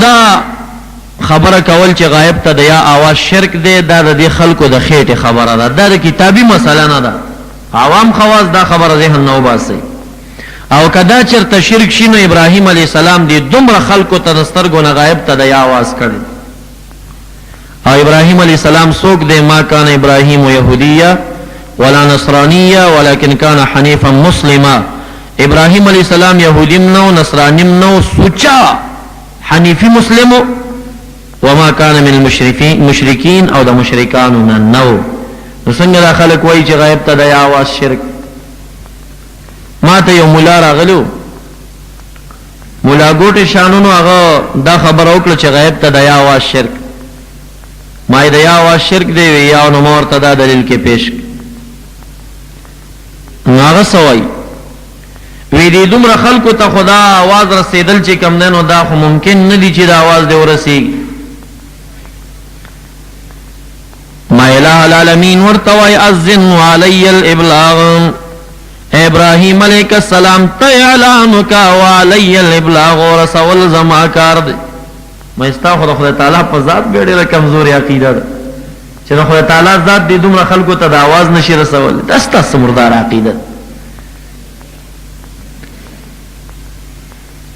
دا خبره کول چې غایب ته د یا اواز شرک دی، دا د دې خلکو د خېټې خبره ده، دا د کتابي مسله نه ده. عوام خواص دا خبره ذهن نه وباسئ. او که دا چېرته شرک شي نو ابراهیم علیه السلام دې دومره خلکو ته د سترګو نه غایب ته د یا اواز کړی. او ابراهیم علیه السلام څوک دی؟ ما کان ابراهیم یهودیا ولا نصرانیا ولکن کان حنیفا مسلما. ابراهیم علیه السلام یهودي هم نه و، نصراني هم نه و، سوچه حنیفي مسلم و. وما کان من المشرکین، او د مشرکانو نه نه و. نو څنګه دا خلک وایي چې غیب ته د یا اواز شرک؟ ماته یو ملا راغلی و، ملا ګوټې شانونو، هغه دا خبره وکړه چې غیب ته د یا اواز شرک. ما یې د یا اواز شرک دی؟ وی یا. نو ما ورته دا دلیل کې پیش. نو هغه څه وایي؟ وی دې دومره خلکو ته خو دا اواز رسېدل چې کوم دی نو دا خو ممکن نه دي چې دا اواز دې ورسېږي. ما الہ العالمین ورته وایي اذن علی الابلاغ، ابراهیم علیه السلام ته اعلان وکا، وعلی الابلاغ، رسول زما کار دی. ما ستا خو د خدای تعالی په ذات بیا ډېره کمزورې عقیده ده چې د خدای تعالی ذات دې دومره خلکو ته د اواز نشي رسولی. دا ستا څه مرداره عقیده ده؟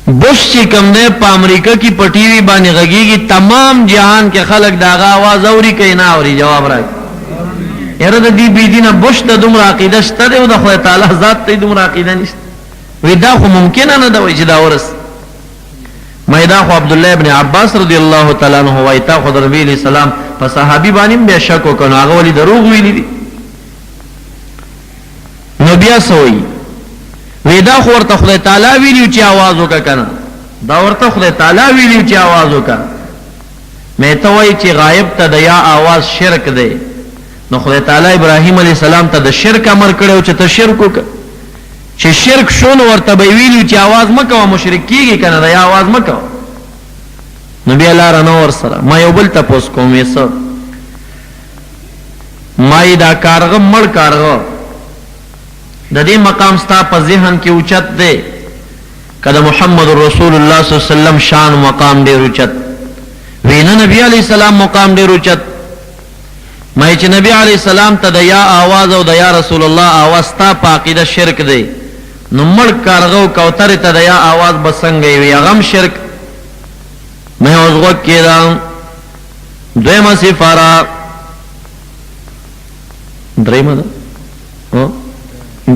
بوش چې کوم دی په امریکا کې په ټي وي باندې غږیږي، تمام جهان کې خلک د هغه اواز اوري که یې نه اوري؟ جواب راکړي. یاره د دې بې دینه بوش ته دومره عقیده شته دی او د خدای تعالی ذات ته یې دومره عقیده نشته. وی دا خو ممکنه نه ده وایي چې دا ورس. ما دا خو عبدالله ابن عباس رضی الله تعالی عنہ وایي، تا خو د نبي علیه السلام په صحابي باندې هم بیا شک وکړ، نو هغه ولې دروغ ویلي دي؟ نو بیا څه وایي؟ وی دا خو ورته خدای تعالی ویلي چې اواز وکړه کنه، دا ورته خدای تعالی ویلي چې اواز وکړه. مې ته وایي چې غایب ته د یا اواز شرک دی، نو خدای تعالی ابراهیم علیه السلام ته د شرک امر کړی چې ته شرک وکړه. چې شرک شو نو ورته به ویلي چې اواز مه کوه، مشرک کېږي که نه، د یا اواز مه کوه. نو بیا لاره نه ورسره. ما یو بل تپوس کوم، وې څه؟ ما یې دا کارغه، مړ کارغه، د دې مقام ستا په ذهن کې اوچت دی که د محمد رسول الله صلی الله علیه وسلم شان مقام ډېر اوچت؟ وی نه، نبی علیه السلام مقام ډېر اوچت. ما چې نبی علیه السلام ته د یا آواز او د یا رسول الله آواز ستا په عقیده شرک دی، نو مړ کارغه او کوترې ته د یا آواز به څنګه وي؟ هغه هم شرک. مې اوس غوږ کېده. دویمه سفاره، درېمه ده،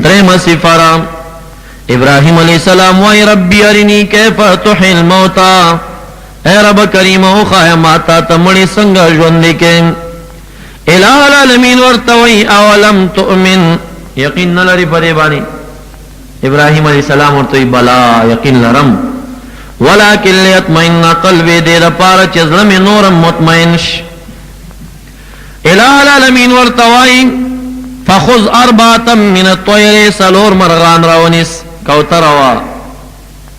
درېمه سفاره، ابراهیم علیه السلام وای ربی ارنی کیف تحیی الموتى، اے رب کریم وښایه ما تا ته مړي څنګه ژوندي کې. الہ العالمین ورته وای اولم تؤمن، یقین نه لري په دې باندې؟ ابراهیم علیه السلام ورته وی بلا، یقین لرم، ولکن لیطمئن قلبی، دې لپاره چې زړه مې نور هم مطمئن شي. الہ العالمین ورته وایي فخذ اربعة من الطير، څلور مرغان راونیس، کوتره وه،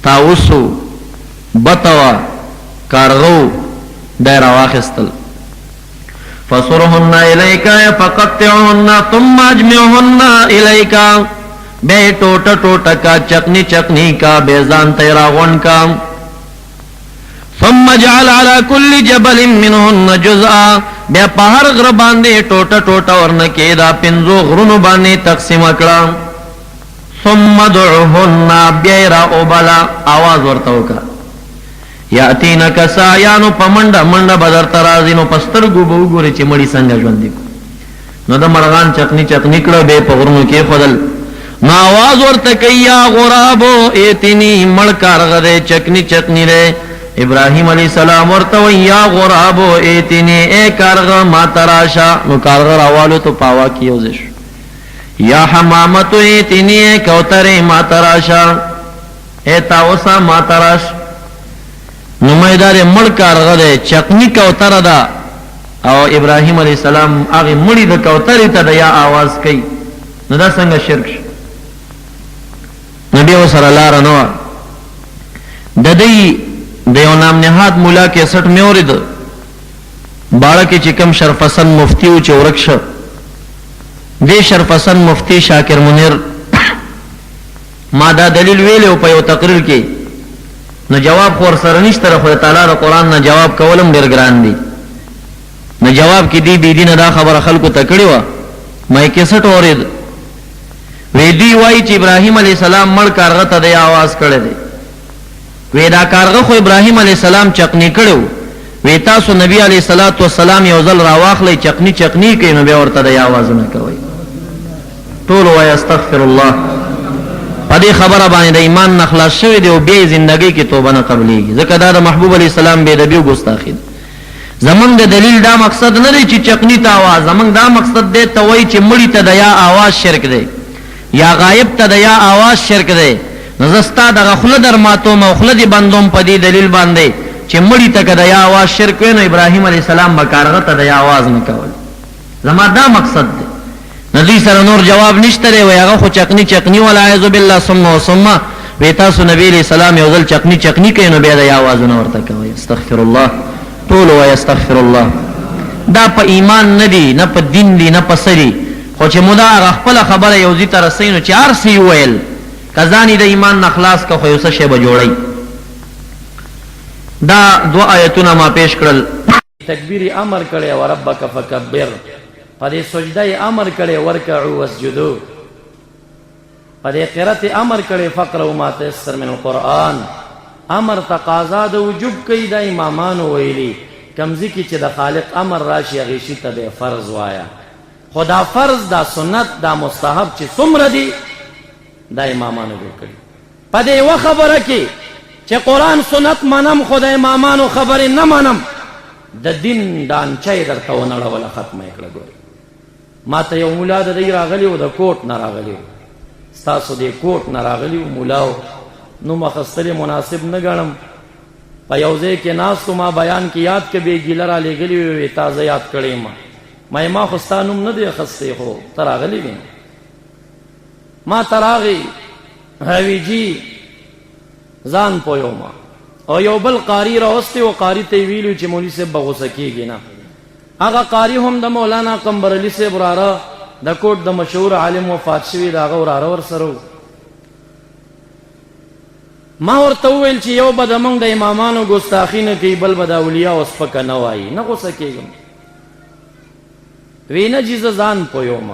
طاووس و، بته وه، کارغه و، دا یې راواخیستل. فصرهن الیک فقطعهن ثم اجمعهن الیک، بیا یې ټوټه ټوټه کا، چکني چکني کا، بیا ځان ته یې راغونډ کا. ثم اجعل علی کل جبل منهن جزءا، بیا په هر غره باندې ټوټه ټوټه ورنه کې، دا پنځو غرونو باندې تقسیم کړه. ثم ادعهن، بیا یې را وبله، اواز ورته وکړه، یاتینک سعیا، نو په منډه منډه به درته راځي، نو په سترګو به وګورې چې مړي څنګه ژوندي کړو. نو د مرغان چکني چکني کړه، بیا په غرونو کېښودل، نو اواز ورته کوي یا غرابو ایتنی، مړ کارغه دی، چکني چکني دی. ابراهیم علیه السلام ورته وایي یا غرابو ایتنی، ای کارغه ما ته راشه. نو کارغه راوالوتو، په هوا کې یو ځای شو. یا حمامتو ایتنی، ای کوترې ما ته راشه، ای طاووسه ما ته راشه. نو مې دا دی مړ کارغه دی، چکني کوتره ده، او ابراهیم علیه السلام هغې مړي د کوترې ته د یا آواز کوي، نو دا څنګه شرک شو؟ نو بیا ورسره لاره نه وه. د دوی د یو نام نهاد ملا کیسټ مې اورېده، باړه کې چې کوم شرفحسن مفتي و چې ورک شو، دې شرفحسن مفتي شاکر منیر ما دا دلیل ویلی و په یو تقریر کې. نو جواب خو ورسره نشته د خدای تعالی د قرآن نه جواب کول هم ډېر ګران دي. نو جواب کې دې بې دینه دا خبره خلکو ته کړې وه، ما یې کیسټ اورېد، وې دوی وایي چې ابراهیم علیه السلام مړ کارغه ته دی آواز کړی دی. وې دا کارغه خو ابراهیم علیه السلام چقني کړی و، وې تاسو نبي علیه الصلوة والسلام یو ځل راواخلئ چقني چقني یې کړئ نو بیا ورته دی آوازونه کوئ. ټول ووایه استغفر الله. په دې خبره باندې د ایمان نه خلاص شوی دی او بیا یې زندګۍ کې توبه نه قبلېږي، ځکه دا د محبوب علیه السلام بې ادبي او ګستاخي ده. زمونږ د دلیل دا مقصد نه دی چې چقني ته اواز، زمونږ دا مقصد دی ته وایي چې مړي ته د یا اواز شرک دی یا غایب ته د یا اواز شرک دی، نو زه ستا دغه خوله در ماتوم او خوله دې بندوم په دې دلیل باندې چې مړي ته که د یا اواز شرک وی نو ابراهیم علیه السلام به کارغه ته د یا اواز نه کول. زما دا مقصد دی. نو دوی سره نور جواب نشته دی، وایي هغه خو چقني چقني والعیاذ بالله ثم وثم، وایي تاسو نبي علیه السلام یو ځل چقني چقني کوي نو بیا د یا اوازونه ورته کوئ. استغفر الله، ټول ووایئ استغفر الله. دا په ایمان نه دي، نه په دین دي، نه په څه دي، خو چې مو دا هغه خپله خبره یو ځي ته رسوي نو چې هر څه یې وویل که ځان یې د ایمان نه خلاص کړ خو یو څه شی به جوړوي. دا دوه آیتونه ما پیش کړل. تکبیر یې امر کړی وربک فکبر، په دې سجده یې امر کړی ورکعو واسجدو، په دې قرت یې امر کړی فقرأ ما تیسر من القرآن. امر تقاضا د وجوب کوي، دا امامانو ویلي کوم ځای کې چې د خالق امر راشي هغې شي ته به فرض وایه، خو دا فرض دا سنت دا مستحب چې څومره دي دا امامانو جوړ کړي. په دې یوه خبره کې چې قرآن سنت منم خو د امامانو خبرې نه منم، د دین ډانچه یې درته ونړوله، ختمه یې کړه. ګورئ ما ته یو ملا د دی راغلی و، د کوټ نه راغلی و، ستاسو دې کوټ نه راغلی و ملا و، نوم اخیستل یې مناسب نه ګڼم. په یو ځای کې ناست و، ما بیان کې یاد که بې ګیله را لېږلي وې، وې تا زه یاد کړی یم. ما یې ما خو ستا نوم نه دی اخیستی خو ته راغلی وې. ما ته راغی وی جی ځان پویوم او یو بل قاری راوستی او قاری ته ویلو چې مولوی صاحب به غوسه کیږي نه. هغه قاری هم د مولانا قمبر علي صاحب وراره د کوټ د مشهور عالم وفات شوی د هغه وراره ورسره و. ما ورته وویل چې یو به د موږ د امامانو ګستاخي نه کوي، بل به د اولیاو سپکه نه وایي، نه غوسه کېږم. وی نه جی زه ځان پویوم.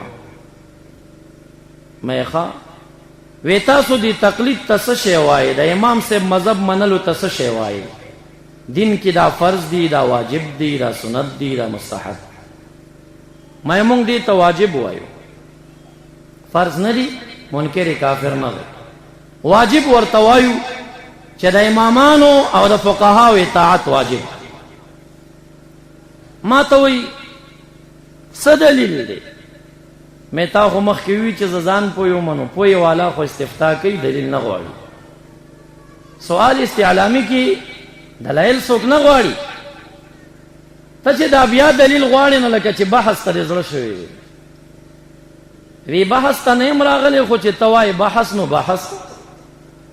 مې ښه وی تاسو دی تقلید ته څه شی وایې، د امام صاحب مذهب منلو ته څه شی وایې؟ دین کې دا فرض دی، دا واجب دی، دا سنت دی، دا مستحب. مې مونږ دې ته واجب وایو، فرض نه دی، منکر کافر نه دی. واجب ورته وایو چې د امامانو او د فقهاو اطاعت واجب. ما ته وایي څه دلیل دی؟ مې تا خو مخکې وویل چې زه ځان پوه یم، نو پوه والا خو استفتاء کوي، دلیل نه غواړي. سوال استعلامی کې دلایل څوک نه غواړي. ته چې دا بیا دلیل غواړې نو لکه چې بحث ته دې زړه شوی وي. وی بحث ته نه یم راغلی، خو چې ته وایې بحث نو بحث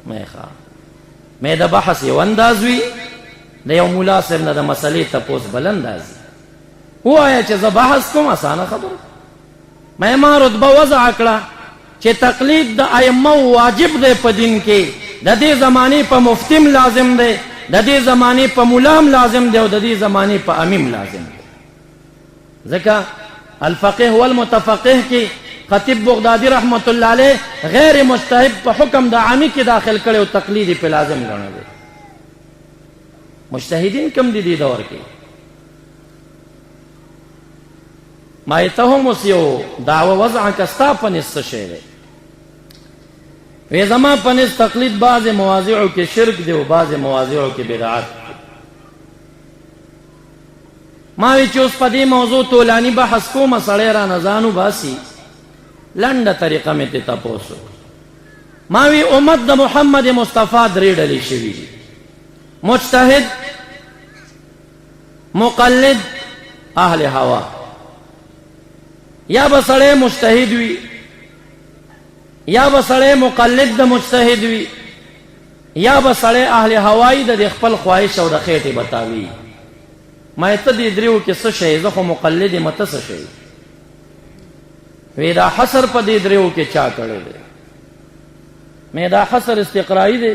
مې ښه مې د بحث یو انداز وي، د یو ملا صاحب نه د مسلې تپوس بل انداز وي. ووایه چې زه بحث کوم، اسانه خبره. مې ما رتبه وضع کړه چې تقلید د ائمه واجب دی په دین کې، د دې زمانې په مفتیم لازم دی، د دې زمانې په ملام لازم دی، او د دې زمانې په امیم لازم دی. ځکه الفقه والمتفقه کې خطیب بغدادي رحمت الله علیه غیر مجتهد په حکم د عامی کې داخل کړي او تقلید په لازم ګڼلی. مجتهدین کم دي دې دور کې؟ ما ته هم اوس یو دعوه وضع که ستا په نس څه شی دی؟ وی زما په نس تقلید بعضې مواضعو کې شرک دی او بعضې مواضعو کې بدعت. ما وی چې اوس په دې موضوع تولانی بحث کوم، سړی رانه ځان وباسي، لنډه طریقه مې ترې تپوس وکړ. ما وی امت د محمد مصطفی درې ډلې شوي دي، مجتهد، مقلد، اهل هوا. یا به سړی مجتهد وي، یا به سړی مقلد د مجتهد وي، یا به سړی اهل هوایی د خپل خواهش او د خېټې بتاوي. ما ته دې دریو کې څه شی؟ زه خو مقلد یم، ته څه شی؟ وی دا حصر په دې دریو کې چا کړی دی؟ مې دا حصر استقرایی دی.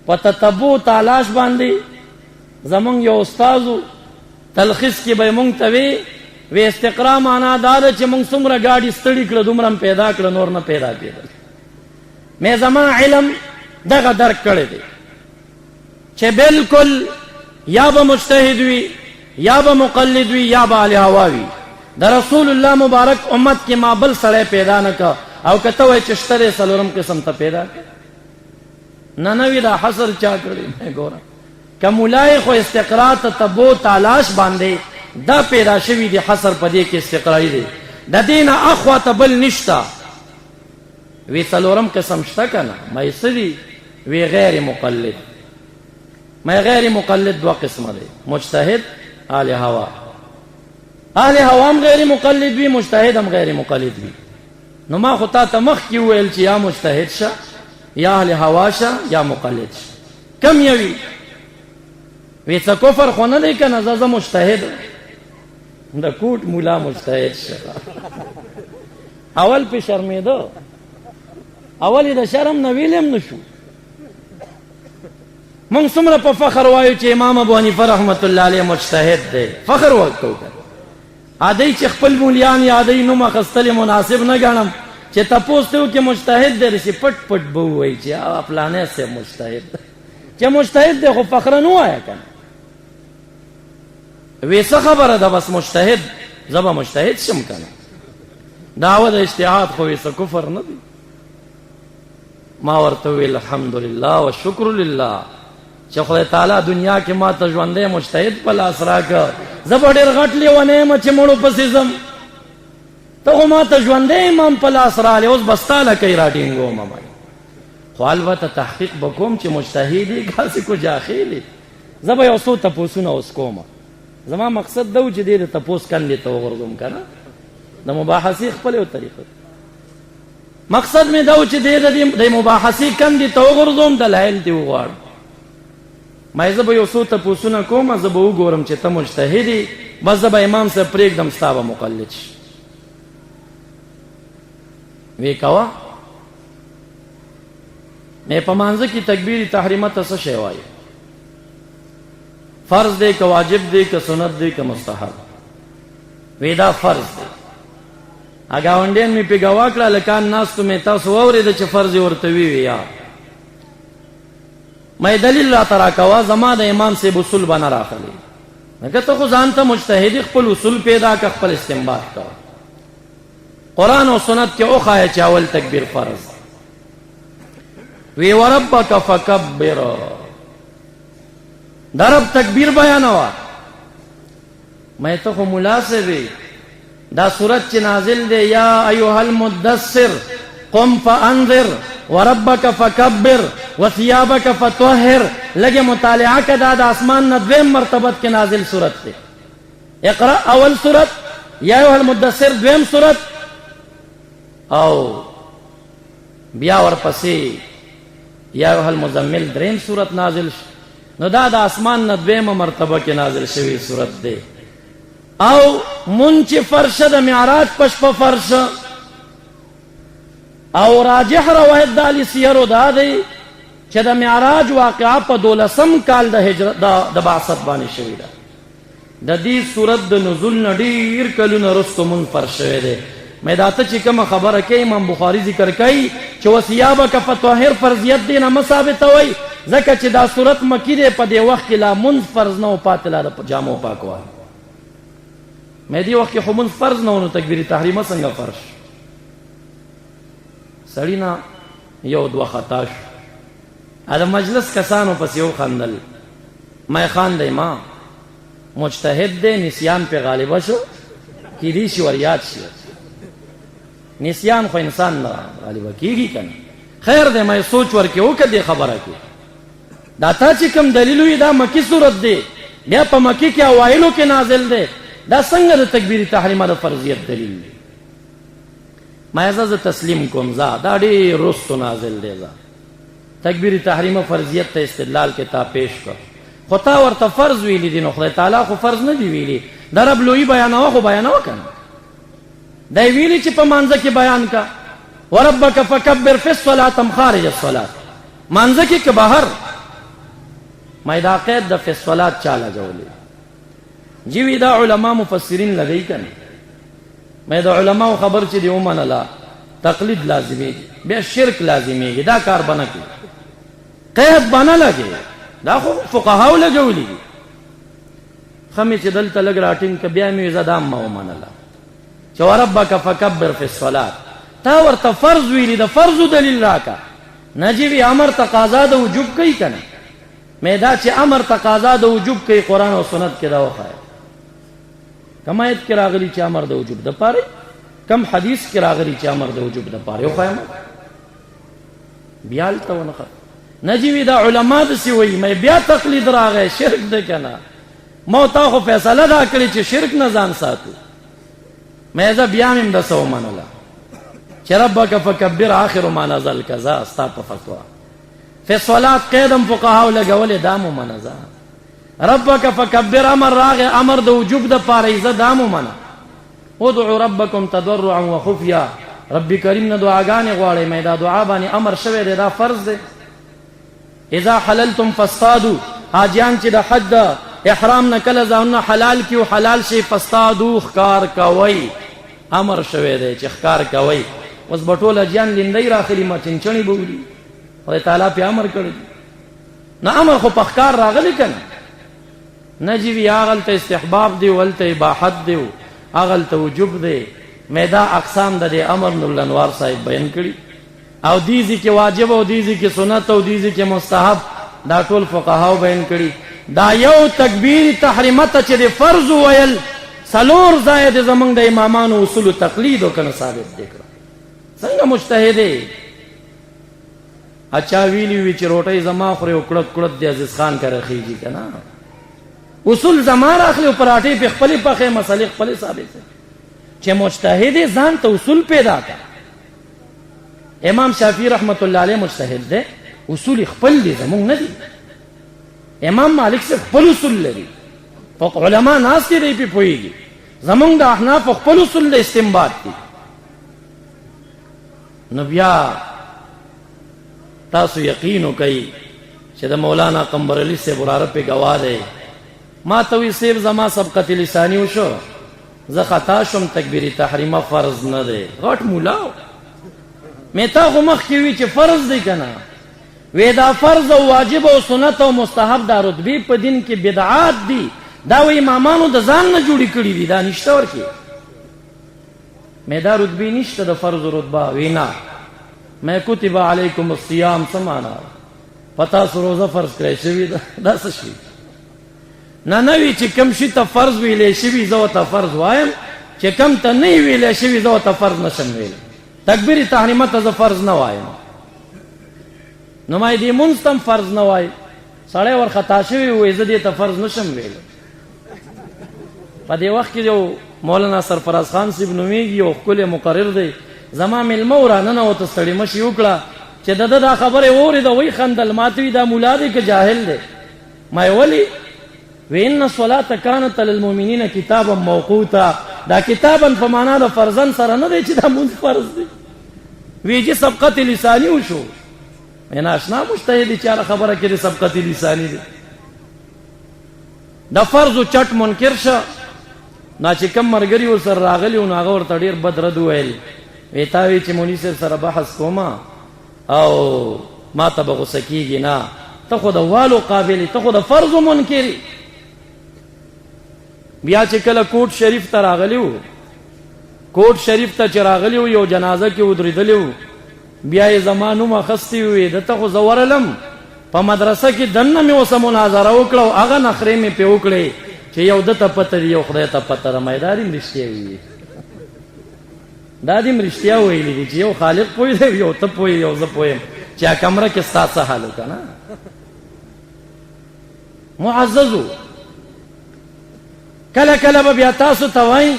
په تتبع تالاش باندې زمونږ یو استاد تلخیص کې به مونږ ته وی وی استقرا معنا دا ده چې مونږ څومره ګاډي ستړي کړه دومره هم پیدا کړه، نور نه پیدا کېدل. مې زما علم دغه درک کړی دی چې بالکل یا به مجتهد وي، یا به مقلد وي، یا به اهل هوا وي. د رسول الله مبارک امت کې ما بل سړی پیدا نه کړ، او که ته وایې چې شته دی څلورم قسم ته پیدا کړ. نه نه وي دا حصر چا کړی؟ ګوره که مولای خو استقرا تتبع تالاش باندې دا پیدا شوی دی، حصر په دې کې استقرایي دی، د دې نه اخوا ته بل نشته. وی څلورم قسم شته که نه؟ ما یې څه دي؟ وی غیر مقلد. ما غیر مقلد دوه قسمه دی، مجتهد، اهل هوا. اهل هوا هم غیر مقلد وي، مجتهد هم غیر مقلد وي. نو ما خو تا ته مخکې وویل چې یا مجتهد شه، یا اهل هوا شه، یا مقلد شه، کم یوي. وی څه کفر خو نه دی که نه؟ زه مجتهد، د کوټ مولا مجتهد شه. اول پې شرمېده، اول یې د شرم نه ویلی هم نه شو. مونږ څومره په فخر وایو چې امام ابو حنیفه رحمت الله علیه مجتهد دی، فخر ورکوو. ادی چې خپل مولیان یادوي، نوم اخیستل یې مناسب نه ګڼم، چې تپوس ته وکړي مجتهد دی، داسې پټ پټ به ووایي چې هغه فلانی صاحب مجتهد دی. چې مجتهد دی خو فخره نه وایه که نه. وی څه خبره ده، بس مجتهد، زه به مجتهد شم که نه؟ دعوه د اجتهاد خو وی څه کفر نه دی. ما ورته وویل الحمدلله و شکر لله چې خدای تعالی دنیا کې ما ته ژوندی مجتهد په لاس راکړ. زه به ډېر غټ لیونی یم چې مړو پسې ځم، ته خو ما ته ژوندی امام په لاس راغلی، اوس به ستا لکۍ راټینګوم. خو البته تحقیق به کوم چې مجتهد یې که هسې کجاخېل یې. زه به یو څو تپوسونه اوس کوم. زما مقصد دا و چې دې د تپوس کندې ته وغورځوم که نه، د مباحثې خپل یو طریقه. مقصد مې دا و چې دې د مباحثې کندې ته وغورځوم، دلایل دې وغواړم. ما زه به یو څو تپوسونه کوم، زه به وګورم چې ته مجتهد یې، بس زه به امام صاحب پرېږدم، ستا به مقلد شي. وی کوه. مې په مانځه کې تکبیر تحریمه ته څه شی وایي؟ فرض دی که واجب دی که سنت دی که مستحب؟ وی دا فرض دی. اګاونډیان مې پې ګواه کړه، هلکان ناستو، مې تاسو واورېده چې فرض یې ورته وی؟ وی یا. مې دلیل راته راکوه، زما د امام صاحب اصول به نه راخلې، ځکه ته خو ځان ته مجتهد، خپل اصول پیدا که، خپل استنباط کوه. قرآن او سنت کې وښایه چې اول تکبیر فرض وی. وربک فکبر، د رب تکبیر بیانوه. مې ته خو مولا صاحب، دا سورت چې نازل دی، یا ایها المدثر قم فانذر وربک فکبر وثیابک فطهر، لږه مطالعه که، دا د اسمان نه دویم مرتبت کې نازل سورت دی. اقرا اول سورت، یا ایها المدثر دویم سورت، او بیا ورپسې یا ایها المزمل دریم سورت نازل شو. نو دا د اسمان نه دویمه مرتبه کې نازل شوی سورت دی. او مونږ چې فرش د معراج په شپه فرش، او راجح روایت د علی سیرو دا دی چې د معراج واقعه په دولسم کال د هجرت د بعثت باندې شوې ده. د دې سورت د نزول نه ډیر کلونه وروسته مونږ فرض شوی دی. مې دا ته چې کومه خبره کوي، امام بخاري ذکر کوي چې وثیابک فطهر فرضیت دی نه مه ثابتوئ، ځکه چې دا سورت مکي دی، په دې وخت کې لا مونځ فرض نه و، پاتې لا د جامو پاکوالی. مې دې وخت کې خو مونځ فرض نه و، نو تکبیر تحریمه څنګه فرض شو؟ سړي نه یو دوه خطا شو، د مجلس کسانو پسې وخندل. مې خان دی، ما مجتهد دی، نسیان په غالبه شو، کیدی شي ور یاد شي. نسیان خو انسان نه غالبه کیږي کنه. خیر دی، مې سوچ ورکې وکړه دې خبره کې. دا تا چې کوم دلیل وي، دا مکی صورت دی، بیا په مکی کې اوایلو کې نازل دی، دا څنګه د تکبیر تحریمه د فرضیت دلیل دی؟ ما زه تسلیم کوم، ځه دا ډېر وروستو نازل دی، ځه تکبیر تحریمه فرضیت ته استدلال کې تا پیش کړ، خو تا ورته فرض ویلی دی، نو خدای تعالی خو فرض نه دی ویلی. د رب لوی بیانوه خو بیانوه که نه. دی ویلی چې په مانځه کې بیان کا، وربک فکبر فی الصلاة هم خارج الصلاة، مانځه کې که بهر. ما دا قید د فصلات چا لګولې؟ جی وی دا علما مفسرین لګی کنه. مې د علماو خبر چې دی ومنله، تقلید لازمیږي، بیا شرک لازمیږي. دا کار بنه کوي، قید بنه لګي، دا خو فقهاو لګولي دي. خمې چې دلته لږ راټینګ که، بیا مې زه دا ما ومنله چې وربک فکبر فی الصلاة، تا ورته فرض ویلي، د فرض دلیل راکا. نه جی وی امر تقاضا د وجوب کوي کنه. مې دا چې امر تقاضا د وجوب کوي، قرآن او سنت کې دا وښایه. کوم آیت کې راغلي چې امر د وجوب د پاره؟ کم حدیث کې راغلي چې امر د وجوب د پاره؟ وښایم. بیا هلته ونه نه جی وی دا علما داسې وایي. مې بیا تقلید راغی، شرک دی که نه؟ ما تا خو فیصله دا کړې چې شرک نه ځان ساتو. مې زه بیا مې هم داسې ومنله چې ربک فکبر آخر ما نزل کذا، ستا په فتوا فی الصلاة قیدم فقهاو لګولې، دا مو منه. ځه، ربک فکبر امر راغی، امر د وجوب د پاره، زه دا مو منه. ادعوا ربکم تضرعا وخفیا، رب کریم نه دعاګانې غواړئ، مې دا دعا باندې امر شوی دی، دا فرض دی. اذا حللتم فاصطادوا، حاجیان چې د حج د احرام نه کله ځانونه حلال کیو، حلال شي، فاصطادوا، ښکار کوئ، امر شوی دی چې ښکار کوئ. اوس به ټول حاجیان لیندۍ راخلي، ما چنچڼې به ولي. خدای تعالی پې امر کړی نه، امر خو په ښکار راغلی که نه؟ نه جی وی هغلته استحباب دی، هلته اباحت دی، هغلته وجوب دی. مې دا اقسام د دې امر نور الانوار صاحب بیان کړي، او دیزی کې واجب او دیزی کې سنت او دیزی کې مستحب، دا ټول فقهاو بیان کړي. دا یو تکبیر تحریمه ته چې د فرض ویل، څلور ځایه د زمونږ د امامانو اصول تقلید وکنه ثابت دی کړه. څنګه مجتهد اچا ویلی وی چې روټۍ زما خوري او کړت کړت د عزیز خان کره خېږي که نه؟ اصول زما راخلي او پراټې پې خپلې پخې، مسلې خپلې ثابتې. چې مجتهد ځان ته اصول پیدا کا. امام شافعي رحمت الله علیه مجتهد دی، اصول خپل دي، زمونږ نه دي. امام مالک صاحب خپل اصول لري، فوق علما ناست دي، دی پې پوهېږي. زمونږ د احناف خپل اصول د استنباط دي. نو بیا تاسو یقین وکئ چې د مولانا قمبر علي صاحب وراره پې ګواه دی، ما ته وی صاحب زما سبقت لساني وشو، زه خطا شوم، تکبیر تحریمه فرض نه دی. غټ مولا مې، تا خو مخکې وی چې فرض دی که نه؟ وی دا فرض او واجب او سنت او مستحب دا رتبې په دین کې بدعات دي، دا وی امامانو د ځان نه جوړې کړي دي، دا نشته ورکې. مې دا رتبې نشته د فرض رتبه؟ وینا مې کتب علیکم الصیام څه معنا؟ پتا سو روزه فرض کړی شوی ده، دا څه شي؟ نه نه وی چې کم شي ته فرض ویلې شوی زه ته فرض وایم، چې کم ته نه ویلې شوی زه ته فرض نشم ویل. تکبیر تحریمه ته زه فرض نه وایم، نو ما دې مونږ تم فرض نه وای. سړی ور خطا شوی وای، زه دې ته فرض نشم ویل. په دې وخت کې یو مولانا سرفراز خان صاحب نومېږي، یو ښکلی مقرر دی، زما مېلمه و، راننوته، ستړي مشي وکړه. چې د ده دا خبرې واورېده، ویې خندل، ما ته وي دا مولا دی که جاهل دی؟ ما یې ولې؟ وی ان الصلاة كانت للمؤمنین کتابا موقوتا، دا کتابا په معنا د فرضا سره نه دی چې دا مونځ فرض دی. وی چې سبقت لسانی وشو، نه آشنا مجتهد چې هره خبره کې د سبقت لسانی دی. د فرض چټ منکر شه. نا چې کم مرګري ورسره راغلي وو، نو هغه ورته ډېر بد رد وویل. وی تا وی چې مولوي صاحب سره بحث کومه او ما ته به غوسه کېږي، نه ته خو د والو قابل، ته خو د فرض منکر. بیا چې کله کوټ شریف ته راغلی وو، کوټ شریف ته چې راغلی وو، یو جنازه کې ودرېدلی وو، بیا یې زما نوم اخیستی وي، ده ته خو زه ورلم په مدرسه کې دننه مې اوسه مناظره وکړه او هغه نخرې مې پې وکړې چې یو ده ته پته دي، یو خدای ته پته ده. ما دا دې رښتیا ویلي، دا دې رښتیا ویلي دي چې یو خالق پوه دی، یو ته پوه، یو زه پوه یم چې کمره کې ستا څه حال وکړه. نه معززو، کله کله به بیا تاسو ته وایي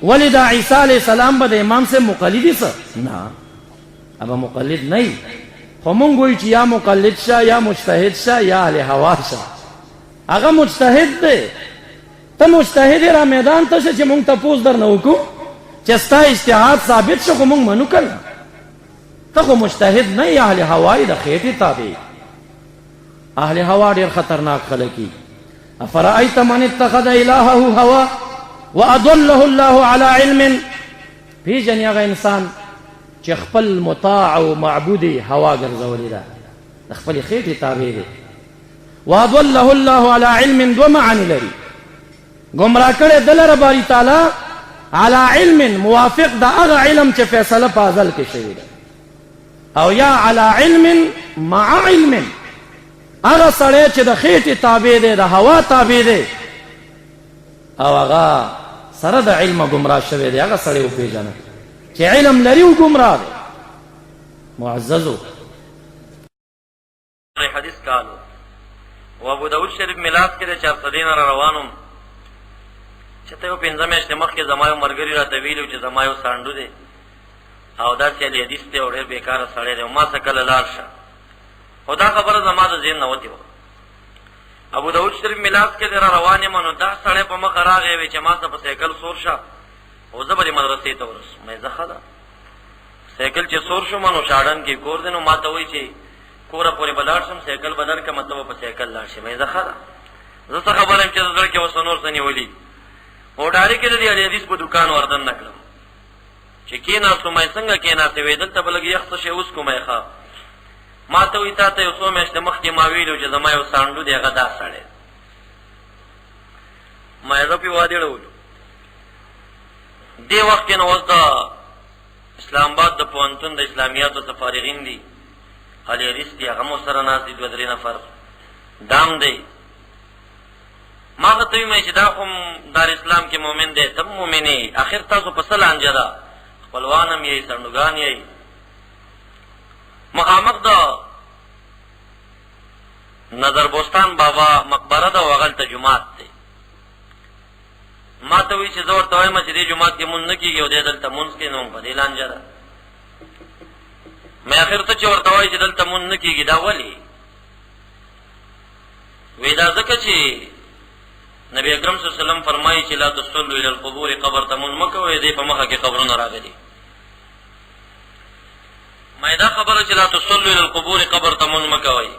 ولې دا عیسی علیه السلام به د امام صاحب مقلدي څه؟ نه، ابا مقلد نه، خو مونږ وایو چې یا مقلد شه، یا مجتهد شه، یا اهل هوا شه. هغه مجتهد دی، ته مجتهد را میدان ته شه چې مونږ تپوس درنه وکړو، چې ستا اجتهاد ثابت شو خو مونږ منو که نه. ته خو مجتهد نه یې، اهل هوا یې، د خېټې تابع. اهل هوا ډیر خطرناک خلک دي. افرأيت من اتخذ الهه هوا واضله الله على علم، پیژنې هغه انسان چې خپل مطاع او معبود هوا ګرځولې ده، د خپلې خېټې تابع دی. واضله الله على علم دوه معنی لري، ګمراه کړی ده لره باری تعالی على علم موافق د هغه علم چې فیصله په ازل کې شوې ده، او یا على علم مع علم، هغه سړی چې د خېټې تابع دی، د هوا تابع دی، او هغه سره د علم ګمراه شوی دی، هغه سړی وپېژنه چې علم لري او ګمراه دی. معززو حدیث کالو او ابو داود شریف ملاس کې د چارسدې نه روانم چې ته یو پنځه میاشتې مخکې زما یو ملګري راته ویلي چې زما یو سانډو دی او داسې اهل حدیث دی او ډېر بېکاره سړی دی او ما سره کله لاړ شه، خو دا خبره زما د ذهن نه وتې وه. ابو داود شریف ملاس کې دی را روان یم، نو دا سړی په مخه راغی وی چې ما سره په سایکل سور شه او زه به دې مدرسې ته ورسوم. مې زه ښه ده، سایکل چې سور شوم نو شاړن کې کور دی، نو ما ته وایي چې کوره پورې به لاړ شم، سایکل به درکړم، ته به په سایکل لاړ شې. مې زه ښه ده، زه څه خبر یم چې زړه کې اوس نور څه نیولي. او ډاري کې د دې اهل حدیث په دوکان وردن نه کړم چې کېناستو. مې څنګه کېناستې؟ وې دلته به لږ یخ څه شی اوس کوم. ښه، ما ته وایي تا ته یو څو میاشتې مخکې ما ویلو چې زما یو سانډو دی، هغه دا سړی. ما یې زه پې وادي ړولو. دې وخت کې نو اوس د اسلام آباد د پوهنتون د اسلامیاتو څخه فارغین دي، اهل حدیث دي، هغه مو سره ناست دي، دوه درې نفر دام دی. ما ته ویل چې دا خو دار اسلام کې مؤمن دی، ته مؤمن یې، اخر تاسو په څه لانجه ده؟ خپلوان هم یې، سنډوګان یې. مخامخ د نظر بوستان بابا مقبره ده او هغلته جومات دی. ما ته وایي چې زه ورته وایم چې دې جومات کې مونځ نه کېږي او دی دلته مونځ کوي، نو په دې لانجه ده. مې اخر ته چې ورته وایي چې دلته مونځ نه کېږي، دا ولې؟ وی دا ځکه چې نبی اکرم صلی الله علیه وسلم فرمایي چې لا تصلوا الى القبور، قبر ته مونځ مه کوئ، دې په مخه کې قبرونه راغلي. ما دا خبره چې لا تصلوا الى القبور، قبر ته مونځ مه کوئ،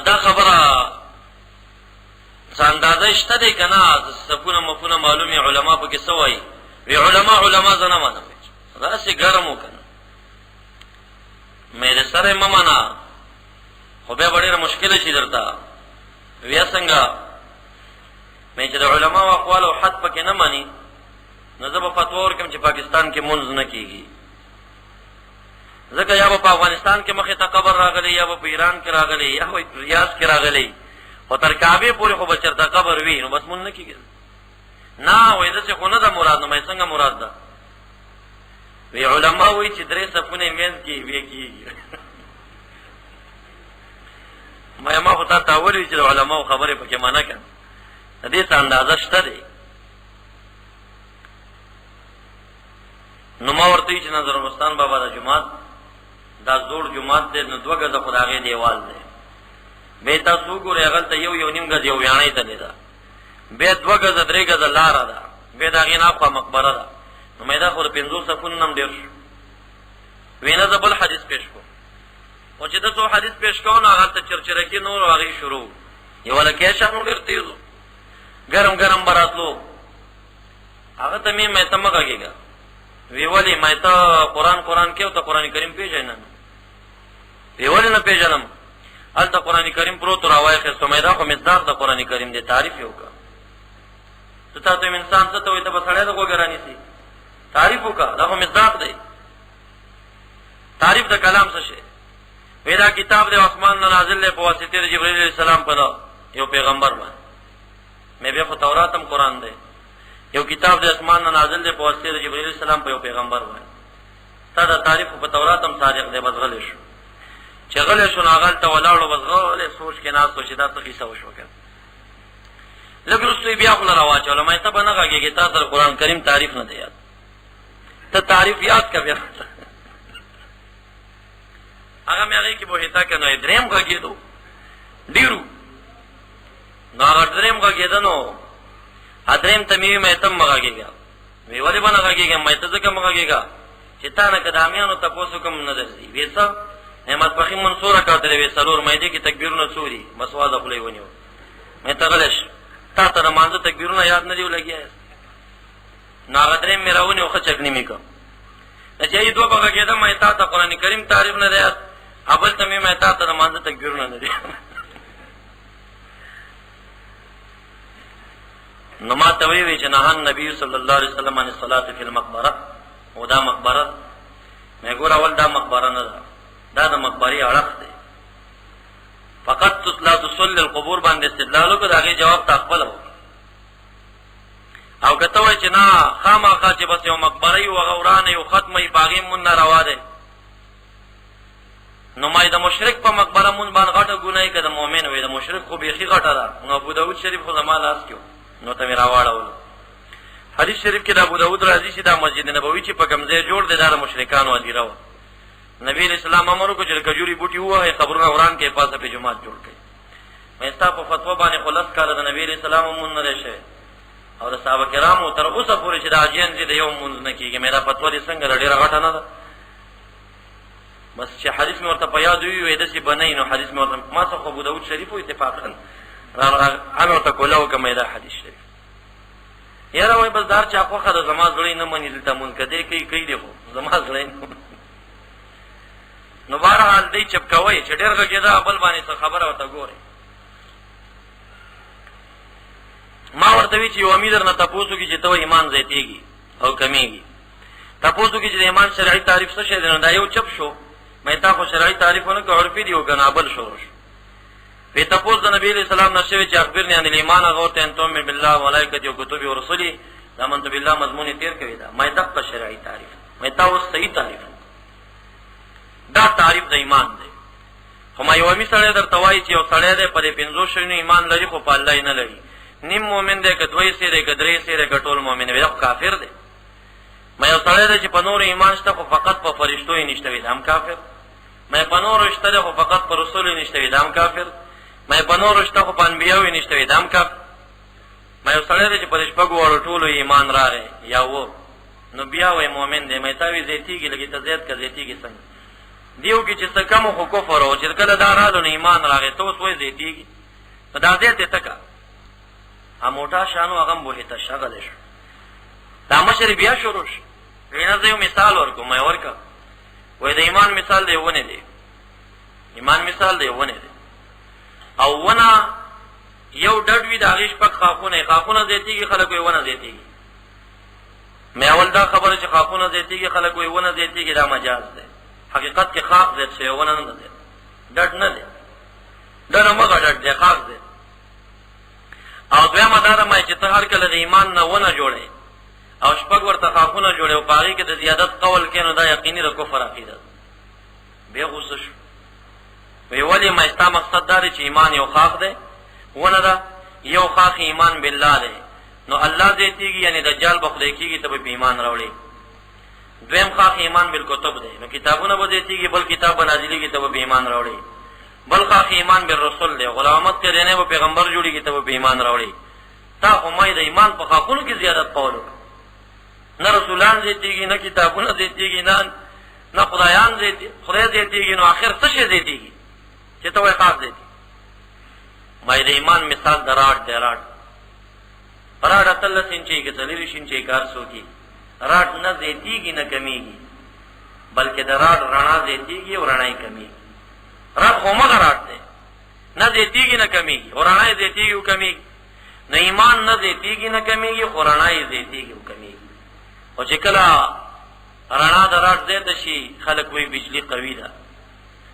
دا خبره څه اندازه شته دی که نه؟ صفونه مفونه معلومې، علما پکې څه وایي؟ وی علما علما زه نه منم، داسې ګرم و که نه مې د سره مه منه، خو بیا به ډېره مشکله شي درته. بیا څنګه؟ مې چې د علماو اقوال او حد پکې نه مني، نو زه به فتوا ورکړم چې پاکستان کې مونځ نه کېږي، ځکه یا به په افغانستان کې مخې ته قبر راغلی، یا به په ایران کې راغلی، یا به ریاض کې راغلی، خو تر کعبې پورې خو به چېرته قبر وي، نو بس مونږ نه کېږي. نه وایي داسې خو نه ده مراد. نو مې څنګه مراد ده؟ وی علما وایي چې درې صفونه یې منځ کې وی کېږي. ما ما خو تا ته ویلي چې د علماو خبرې پکې منع کړه، د دې څه اندازه شته دی. نو ما ورته چې نظر مستان بابا د جماعت دا زوړ جماعت دی، نو دوه ګزه خو د هغې دیوال دی، بیا تاسو وګورئ هغلته یو یو نیم ګز یو ویاڼۍ تللې ده، بیا دوه ګزه درې ګزه لاره ده، بیا د هغې نه اخوا مقبره ده. نو مې دا خو د پنځو صفونو نه هم ډېر شو. وی نه زه بل حدیث پیش کوم، خو چې ده څو حدیث پیش کوو نو هغلته چرچرکي نور هغې شروع، یوه لکه شان ډېر تېز ګرم ګرم به راتلو. هغه ته مې مې ته مه غږېږه. وی ولې؟ مې ته قرآن قرآن کې او ته قرآن کریم پېژنې نه؟ وی ولې نه پېژنم؟ هلته قرآن کریم پروت راوایخېستو. مې دا خو مصداق د قرآن کریم دی، تعریف یې وکړه. زه تاسو یم انسان څه ته وایي، ته به سړی د غوږه رانیسي، تعریف وکړه، دا خو مصداق دی. تعریف د کلام څه شی؟ وی دا کتاب دی اسمان نه نازل دی په واسطه د جبرئیل علیه السلام په یو پیغمبر باندې. مې بیا خو تورات هم قرآن دی، یو کتاب د اسمان نه نازل دی په واسطه د جبرئیل علیه السلام په یو پیغمبر باندې. تا دا تعریف په تورات هم صادق دی. بس غلی شو، چې غلی شو نو هغلته ولاړو، بس غلی سوچ کې ناست و چې دا څه قصه وشوه که لږ وروسته یې بیا خوله راواچوله. ما ته به نه غږېږې، تا سره قرآن کریم تعریف نه دی یاد، ته تعریف یاد که بیا. هغه مې هغې کې بوهیتا که نو درېیم غږېدو ډېرو، نو هغه درېیم غږېده، نو درېیم ته مې وي مې ته مه غږېږه. وی ولې به نه غږېږم؟ مې ته ځکه مه غږېږه چې تا نه که د امیانو تپوس وکړم نه درځي. وی څه؟ مې ماسپخین مونږ څو رکعته دی؟ وی څلور. مې دې کې تکبیرونه څو دي؟ بس وازه خوله یې ونیو. مې ته غلی شه، تا ته د مانځه تکبیرونه یاد نه دي ولګیا. نو هغه دریم مې راونیو، ښه چکني مې کړ. چې یې دوه به غږېدم، مې تا ته قرآن کریم تعریف نه دی یاد، بل ته مې تا ته د مانځه تکبیرونه نه دي. نو ما ته وی چې نه نبی صلی الله علیه وسلم عن الصلاه فی المقبره، او دا مقبره مې ګور اول، دا مقبره نه ده، دا د مقبرې اړخ دی. فقط لا تصلي القبور باندې استدلال وکړ، هغه جواب تا خپل وکړ. او کته وای چې نه، خامخا چې بس یو مقبره یو غورانه یو ختمه یې باغې مون نه روا ده، نو ما د مشرک په مقبره مون باندې غټه ګناه کې د مؤمن وي، د مشرک خو بیخي غټه ده. نو ابو داود شریف خو زما لاس کې، نو ته مې راواړول. حدیث شریف کې د ابو داود راځي چې دا مسجد نبوي چې په کوم ځای جوړ دی، دا د مشرکانو هدیره وه. نبی علیہ السلام امر وکړ چې کجوري بوټي ووهئ، قبرونه وران کړئ، پاسه په جومات جوړ کړئ. مې ستا په فتوا باندې خو لس کاله د نبی علیہ السلام مونږ نه دی شوی او د صحابه کرامو تر اوسه پورې چې د اجین دي د یو مونږ نه کېږي. مې دا فتوا دې څنګه ډېره غټه نه ده؟ بس چې حدیث مې ورته په یاد وي، وې داسې بنئ. نو حدیث مې ورته ما څخه ابو داود شریف اتفاقا را ورته کوله وکړم. دا حدیث شریف یاره وای بس دار چا خوخه د زما زړه نه مني، دلته مونږ کده کوي کوي دی، خو زما زړه نه. نو بهرحال دی چپ کوي چې ډېر غږېده بل باندې څه خبره ورته ګوري. ما ورته وی چې یو امیر نه تاسو کې چې ته ایمان زیاتېږي او کمیږي، تاسو کې چې د ایمان شرعي تعریف څه شی دی؟ نو دا یو چپ شو. مې تا خو شرعي تعریفونه کې عرفي دی او کنابل شروع شو. په تپوس د نبی علیہ السلام نشوي چې اخبرني عن الايمان، غور ته انتم بالله وملائکته وكتبه ورسله، دا منت بالله مضمون تیر کوي. دا مې دقه شرعي تعریف، مې تا اوس صحیح تعریف، دا تعریف د ایمان دی. خو ما یو می سره درته وایي چې یو سړی دی، په دې پنځو شیانو ایمان لري خو په الله یې نه لري، نیم مؤمن دی که دوی سره که درې سره که ټول مؤمن وي، کافر دی. ما یو سړی دی چې په نور ایمان شته خو فقط په فرشتو یې نشته وي، دا هم کافر. مې په نور شته خو فقط پر رسول نشته وي، دا هم کافر. مې په نور شته خو په انبیاو نشته وي، دا هم کافر. مې یو سړی دی چې پر شپږو واړو ټولو ایمان راغی یا و، نو بیا وای مؤمن دی. مې تاوی زیتیږي لګي ته زیات کا زیتیږي څنګه دیو کې چې څه کم خو کفر او چې کله دا رالو نو ایمان راغی، ته اوس وای زیتیږي، نو دا زیات ته کا اموټا شانو هغه به ته شغل شو. دا مشر بیا شروع شو. وینا زه یو مثال ورکوم. مې ورکا وای د ایمان مثال دی ونه دی، ایمان مثال دی ونه دی، او ونه یو ډډ وی، د هغې شپږ ښاخونه، ښاخونه زیاتېږي، خلک وایي ونه زیاتېږي. مې اول دا خبره چې ښاخونه زیاتېږي، خلک وایي ونه زیاتېږي، دا مجاز دی. حقیقت کې ښاخ زیات شوی، ونه نه زیات، ډډ نه دی، ډډ مغه ډډ دی، ښاخ دی. او دویمه دا ده چې ته هر کله د ایمان نه ونه جوړې او شپږ ورته ښاخونه جوړې او په هغې کې د زیادت قول کې، نو دا یقیني د کفر عقیده ده. بیا غوسه شو، وی ولې؟ ما ستا مقصد دا دی چې ایمان یو ښاخ دی، ونه ده، یو ښاخ ایمان بالله دی، نو الله زیاتېږي، یعنی دجال به خدای کېږي، ته به په ایمان راوړې. دویم ښاخ ایمان بالکتب دی، نو کتابونه به زیاتېږي، بل کتاب به نازلېږي، ته به په ایمان راوړې. بل ښاخ ایمان بالرسول دی، غلام احمد قادیاني به پیغمبر جوړېږي، ته به په ایمان راوړې. تا خو ما د ایمان په ښاخونو کې زیادت قول وکړ. نه رسولان زیاتېږي، نه کتابونه زیاتېږي، نه خدایان زیاتېږي، خدای زیاتېږي، نو آخر څه شی زیاتېږي چې ته وایې ښاخ زیاتېږي؟ ما د ایمان مثال د راډ دی. راډ، راډ 18 انچې کې 24 انچې کار سو کی، راډ نه زیاتېږي نه کمیږي، بلکې د راډ رڼا زیاتېږي او رڼا یې کمیږي. راډ خو مغه راډ دی، نه زیاتېږي نه کمیږي، او رڼا یې زیاتېږي او کمیږي. نه، ایمان نه زیاتېږي نه کمیږي، خو رڼا یې زیاتېږي او کمیږي. او چې کله رڼا د راډ زیاته شي، خلک وایي بجلی قوي ده،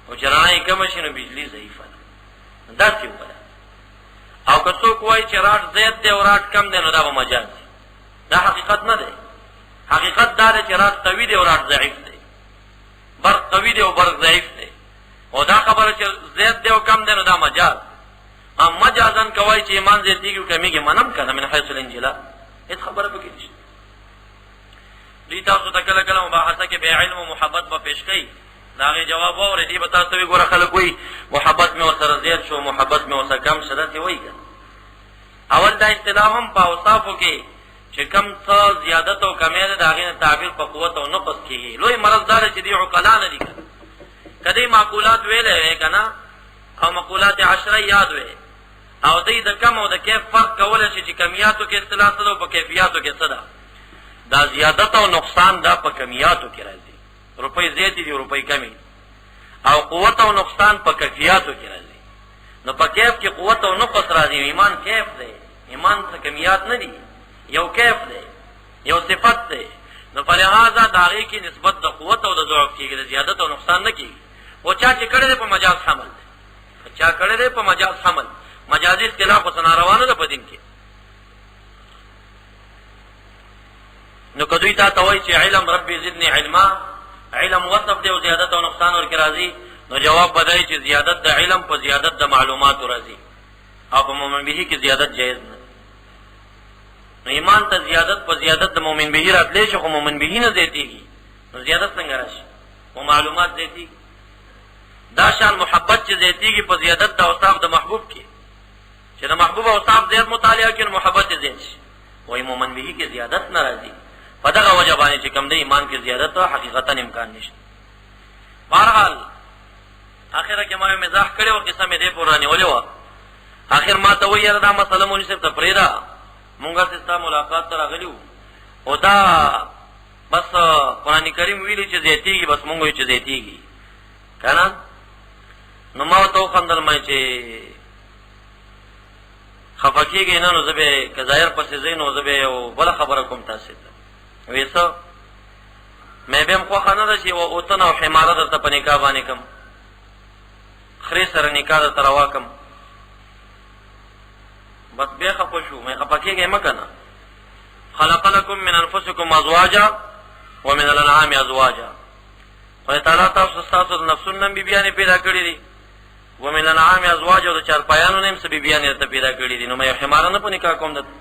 او چې رڼا یې کمه شي نو بجلی ضعیفه ده. داسې وبله. او که څوک وایي چې راډ زیات دی او راډ کم دی، نو دا به مجاز دی، دا حقیقت نه دی. حقیقت دا دی چې راډ قوي دی او راډ ضعیف دی، برق قوي دی او برق ضعیف دی. او دا خبره چې زیات دی او کم دی، نو دا مجاز. ام مجازن کوي چې ایمان زیاتېږي او کمیږي، منم کنه، من حیث الانجلا هیڅ خبره پکې نشته. دوی تاسو ته کله کله مباحثه کې بے علم او محبت به پیش کوي، دا غي جواب واوري. دی به تاسو ته ګوره خلک وایي محبت مې ورسره زیات شو، محبت مې ورسره کم شو، داسې وایي کنه. اول دا اصطلاح هم په اوصافو کې چې کم څه زیادت او کمی ده، د هغې نه تعبیر په قوت او نقص کېږي. لوی مرض دا دی چې دوی عقلا نه دي کنه. کدی معقولات ویلې وې کنه او مقولات عشره یاد وې او دی د کم او د کیف فرق کولای شي چې کمیاتو کې اصطلاح څه ده او په کیفیاتو کې څه ده. دا زیادت او نقصان دا په کمیاتو کې راځي، روپۍ زیاتې دي، روپۍ کمې دي، او قوت او نقصان په کیفیاتو کې راځي. نو په کیف کې قوت او نقص راځي. ایمان کیف دی، ایمان څه کمیات نه دي، یو کیف دی، یو صفت دی. نو په لهذا د هغې کې نسبت د قوت او د ضعف کېږي، د زیادت او نقصان نه کېږي. خو چا چې کړی دی په مجاز حمل دی، چا کړی دی په مجاز حمل، مجازي اصطلاح خو څه ناروا نه ده په دین کې. نو که دوی تا ته وایي چې علم ربي زدني علما، علم وصف دی او زیادت او نقصان ورکې راځي، نو جواب به دی چې زیادت د علم په زیادت د معلوماتو راځي او په مؤمن به کې زیادت جایز نه. نو ایمان ته زیادت په زیادت د مؤمن به راتلی شي، خو مؤمن به نه زیاتېږي، نو زیادت څنګه راشي؟ او معلومات زیاتېږي. دا شان محبت چې زیاتېږي په زیادت د اوصاف د محبوب کې، چې د محبوب اوصاف زیات مطالعه کړي نو محبت یې زیات شي. وایي مؤمن به کې زیادت نه راځي. په دغه وجه باندې چې کوم دی ایمان کې زیادت حقیقتا امکان نشته. بهرحال اخره کې ما یو مزاح کړی او قصه مې دې پورې رانیولې وه. اخر ما ته وایي یاره دا مسله مولوي صاحب ته پرېږده، مونږ هسې ستا ملاقات ته راغلي وو او دا بس قرآن کریم ویلي چې زیاتېږي، بس مونږ وایو چې زیاتېږي که نه. نو ما ورته وخندل، ما چې خفه کېږئ نه، نو زه به که ظاهر پسې ځئ نو زه به یو بله خبره کوم تاسې ته. وې څه؟ مې به هم خوښه نه ده چې یوه اوتن او حماره درته په نکاح باندې کم، خرې سره نکاح درته روا کم. بس بیا خفه شو. مې خفه کېږئ مه که نه. خلق لكم من انفسكم ازواجا ومن الانعام ازواجا، خدای تعالی تاسو ستاسو د نفسونو نه بیبیانې پیدا کړې دي، ومن الانعام ازواج، او د چارپایانو نه هم څه بیبیانې درته پیدا کړې دي. نو مې یو حماره نه په نکاح کوم، درته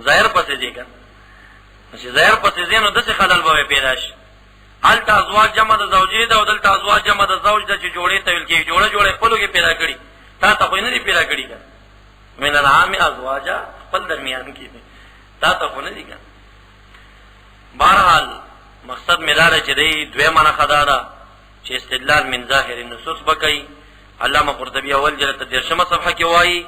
ظاهر پسې ځي که چې ظاهر پسې ځي نو داسې خلل به پیدا شي. هلته ازواج جمع د زوجې ده او دلته ازواج جمع د زوج ده چې جوړې ته ویل کېږي. جوړه جوړه خپلو کې پیدا کړي، تا ته خو یې نه دي پیدا کړي که من العام ازواجا خپل درمیان کې دي، تا ته خو نه دي که. بهرحال مقصد مې دا دی چې دی دویمه نښه دا ده چې استدلال من ظاهر النصوص به کوي. علامه قرطبي اول جلد ته دېرشمه صفحه کې وایي